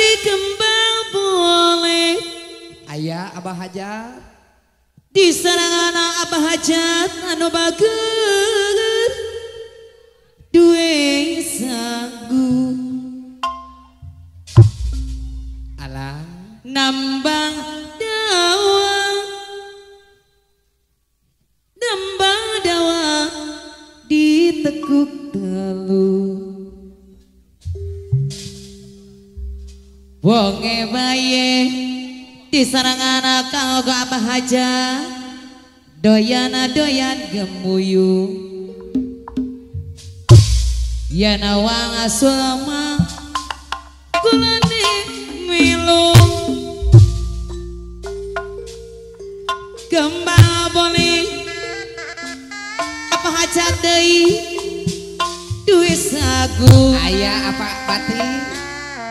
Ari kembang boleh aya Abah Hajat di sarangana Abah Hajat anu bager duwe sagu alah nambang dawa nambang dawa ditekuk telu wonge baye di sarangana kanggo Abah Hajat doyana doyan gemuyu yana wang asulama kulane melu kembang boleh apa hajat deui duwe sagu aya apa batin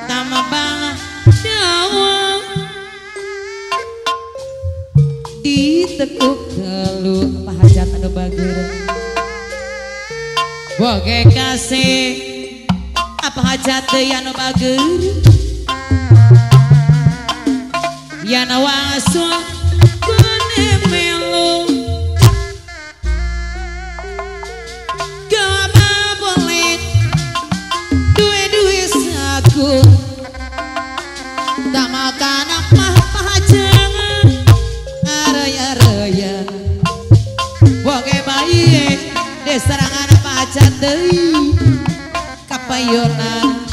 tambang dawa ditekuk telu apa hajat anu bager boge kasih apa hajat deui anu bager yana wasul kune melu gama boleh duwe-duwe sagu tak makan apa pajangan araya-araya boge baye desarangan apa hajat deui kapayonan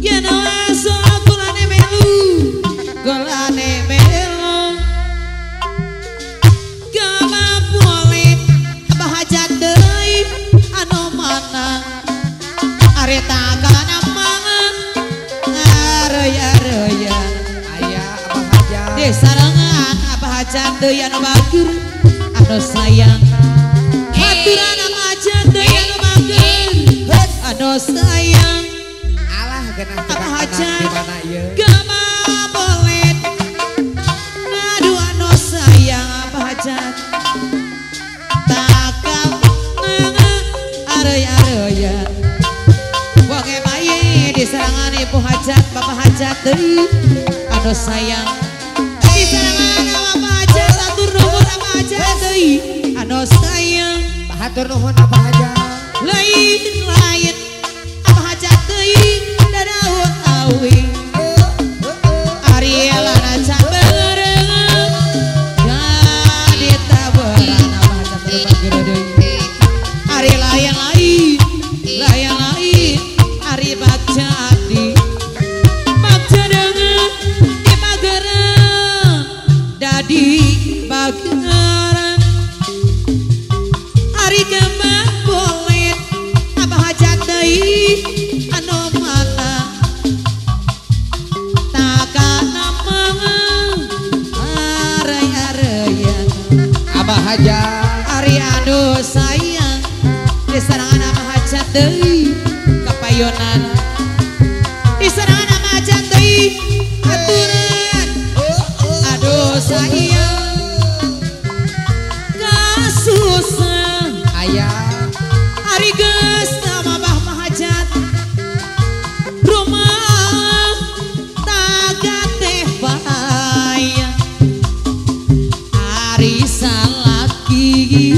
yana wasul kulane melu golane melu gama boleh apa hajat deui anu mana areta kana mangan araya-araya aya Abah Hajat desarangan apa hajat deui anu bager anu sayang aturan apa hajat deui anu bager anu sayang alah genah apa hajat di mana ieu gama boleh ngadu anu sayang apa hajat takal mangan araya-araya wonge baye diserangan ibu hajat bapak hajat deui anu sayang diserangan bapak hajat atur nuhun apa hajat deui anu sayang hatur nuhun apa hajat lain-lain apa hajat deui dadaun awi ari lana cambereung jadi taberan apa hajat deui bager deui ari lain-lain lain-lain ari bagja abdi bagja deungeun di mageran dadi bageran ari kembang boleh apa hajat deui anu mana takana mangan araya-araya Abah Hajat ari anu sayang diserangan apa hajat deui kapayonan diserangan apa hajat deui aturan aduh sayang kasusah aya ari geus sama bah mahajat rumah tangga teh bahaya ari salaki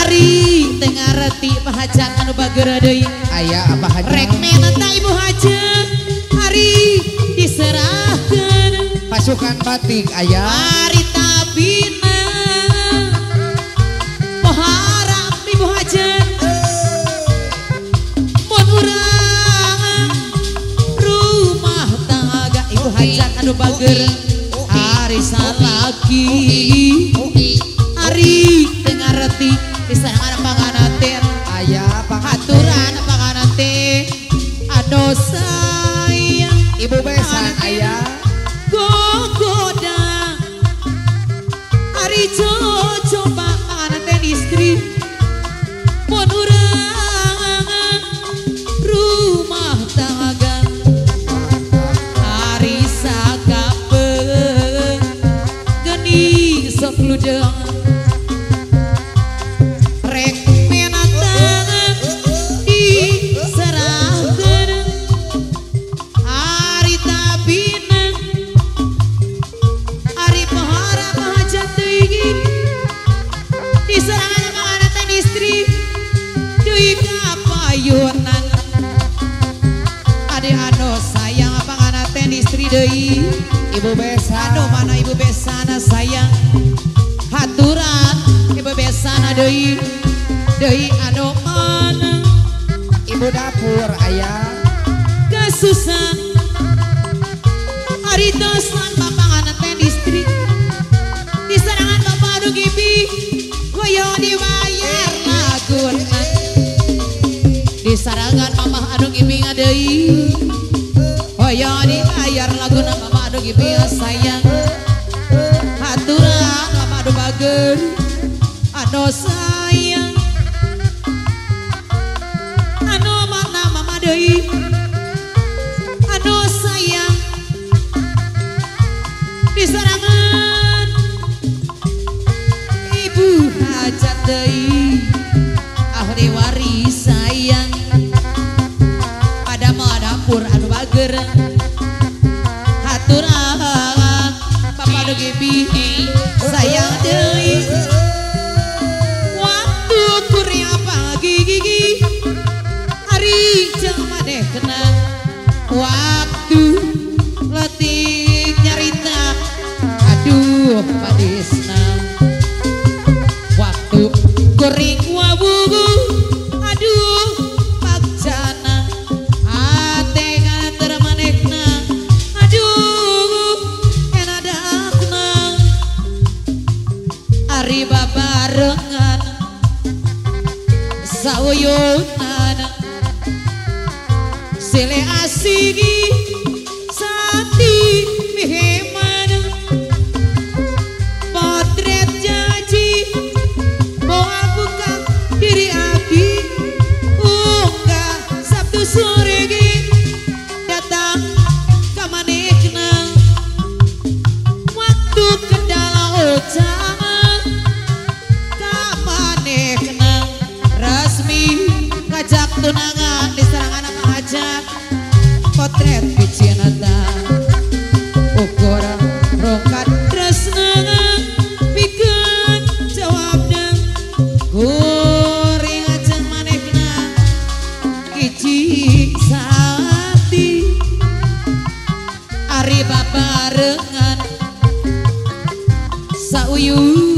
ari teu ngareti pahajat anu bager deui aya Abah Hajat rek meneta ibu hajat ari diserahkeun pasukan batik aya ari tabina poharap ibu hajat mun urang rumah tangga ibu hajat anu bager ari salaki ari teu ngareti diserangan panganaten aya aturan panganate anu sayang ibu besan aya gogoda ari cocoba panganten istri mun urang rumah tangga ari sakapeung geuning sok ludeung rek menatan diserahkeun ari Ade anu sayang panganaten istri deui Ibu Besa anu mana Ibu Besana sayang haturan Ibu Besana deui deui anu mana Ibu dapur aya kesusah ari tosan panganaten istri diserangan bapak anu gibi koyo dibayar laguna disarangan mamah anu gibi deui hoyo dibayar laguna mama anu gibi sayang haturan mama anu bager anu sayang anu mana mama deui anu sayang disarangan ibu hajat deui ahli waris sayang ada mah dapur anu bager haturan papa anu gibi sayang deui waktu kuring pagi gigi ari jeung maneh kena waktu letik nyarita aduh padisna waktu kuring wawugu aduh pagjana ate nganter manehna aduh enadakna ari babarengan sauyunan sile asigi sati miheman potret janji moal buka diri abdi unggah Sabtu sore ge datang ka manehna waktu kendala ojangan ka manehna resmi ngajak tunangan diserangan apa hajat potret bicinata ukur rongkat tresna pikeun jawabna kuring ajeng manehna hiji sati ari babarengan sauyunan.